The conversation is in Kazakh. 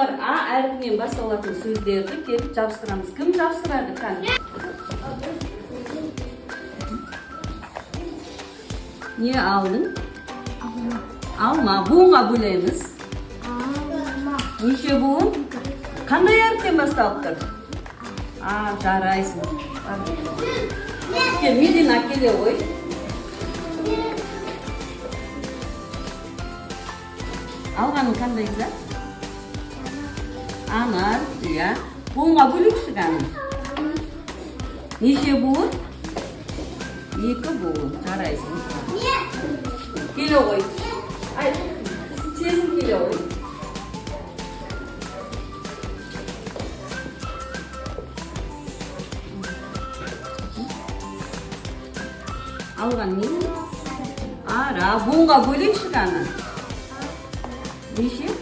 Балалар, А әрпінен басталатын сөздерді келіп жабыстырамыз. Кім жабыстырады? Кәне? Не алдың? Алма. Буынға бөлеміз. Алма. Неше буын? Қандай әріптен басталып тұр? А, жарайсың. Кел, Медина, келе ғой. Алғаның қандай зат? Анар, иә. Буынға бөлейікші кәні. Неше буын? Екі буын. Жарайсың. Келе ғой. Ай, Сезім, келе ғой. Алған не? Ара. Буынға бөлейікші кәні. Неше?